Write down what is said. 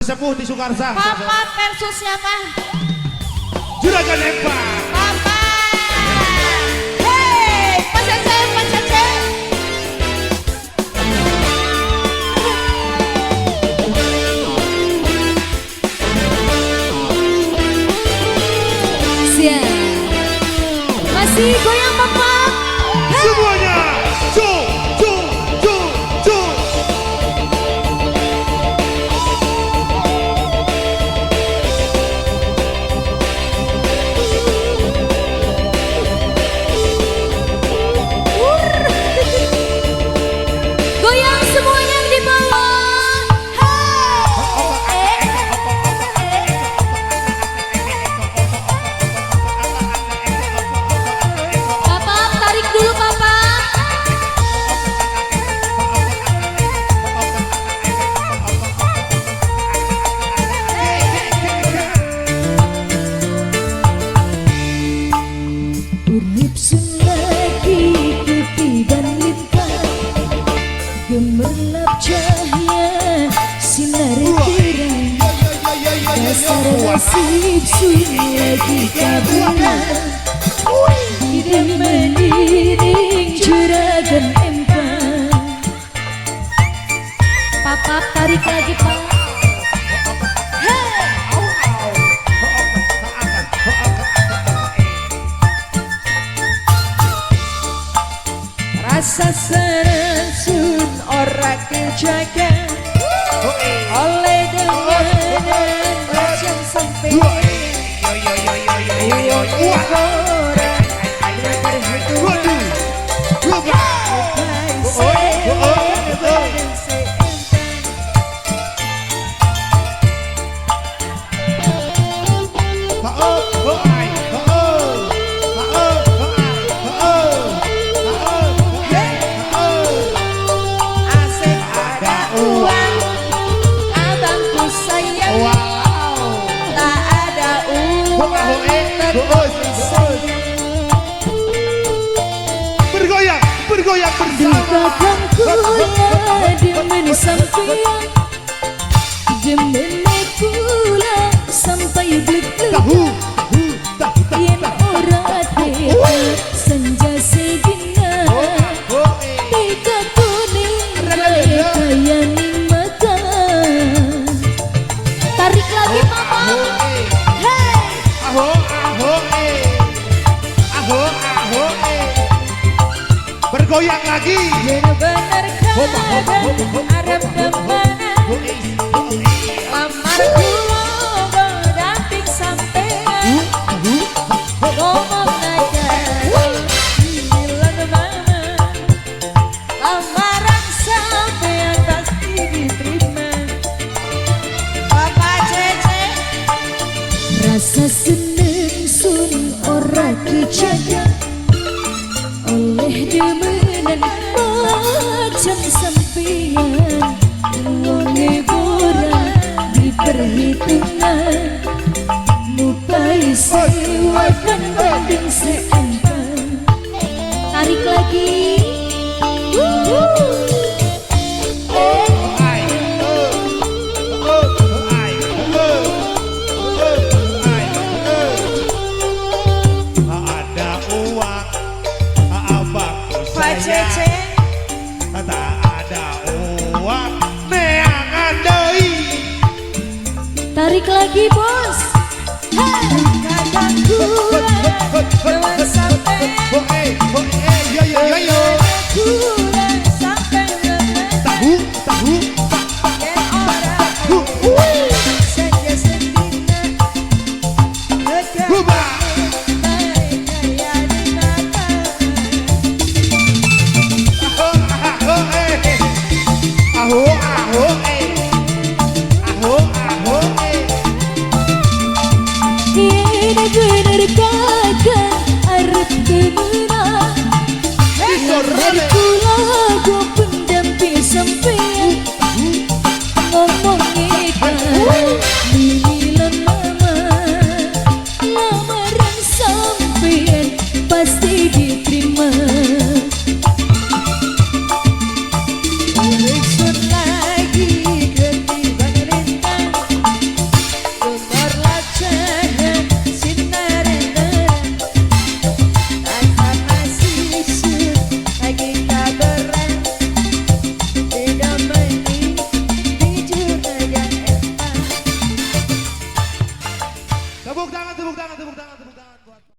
Sepuh di Sukarsa. Papa versus siapa? Juragan Empat. Papa. Hey, Pak Cece, Pak Cece. Siap. Masih goyang Papa. Hey. Semuanya. Cu, cu, cu, cu. Goyang semuanya di bawah. Hey. Papa, tarik dulu Papa. Urip sun lagi ketiban lintang, gemerlap cahaya sinar terang. Dasar nasib sun lagi kabulan, tidak meniring juragan empang. Papa, tarik lagi Pak. Hey. Rasa seneng sun ora kejaga, oleh demenan macam sampai ora perhitungan. Asik ada uang, abangku sayang. Tak ada uang, tetap sayang. Bergoyang, bergoyang bersama. Kakang kula demen sampeyan, demen kula sampai blik-blik. Tahu, tahu, tahu, Yen ora tega senja sedina, tega kuning gawe kaya ning makan. Tarik lagi Papa. Hey. Aho, aho, eh. Aho, aho, eh. Bergoyang lagi. Bener-bener kadang arep kemana, lamar kula damping sampean. Ngomong aja bilang mama, lamaran sampean pasti diterima. Bapak Cece. Rasa seneng sun ora kejaga, oleh demenan macam sampean. Wonge ora diperhitungan, mupai sewakan banding seempan. Tarik lagi. Ada uang, abangku Pak sayang. Cece. Tak ada uang, neangan deui. Tarik lagi bos. Kadang kula demen sampean. Oh, eh, oh, eh, yo, yo, yo, yo. Kula sampai ngemen. Tahu, tahu, Yen ora tahu. senja sedina, tega Hubah. bae kaya di mata. Aho, aho, eh. Aho, aho, eh. Aho, aho, eh. Yen bener kakak arep temenan, Disorone. kula Tepuk tangan, tepuk tangan.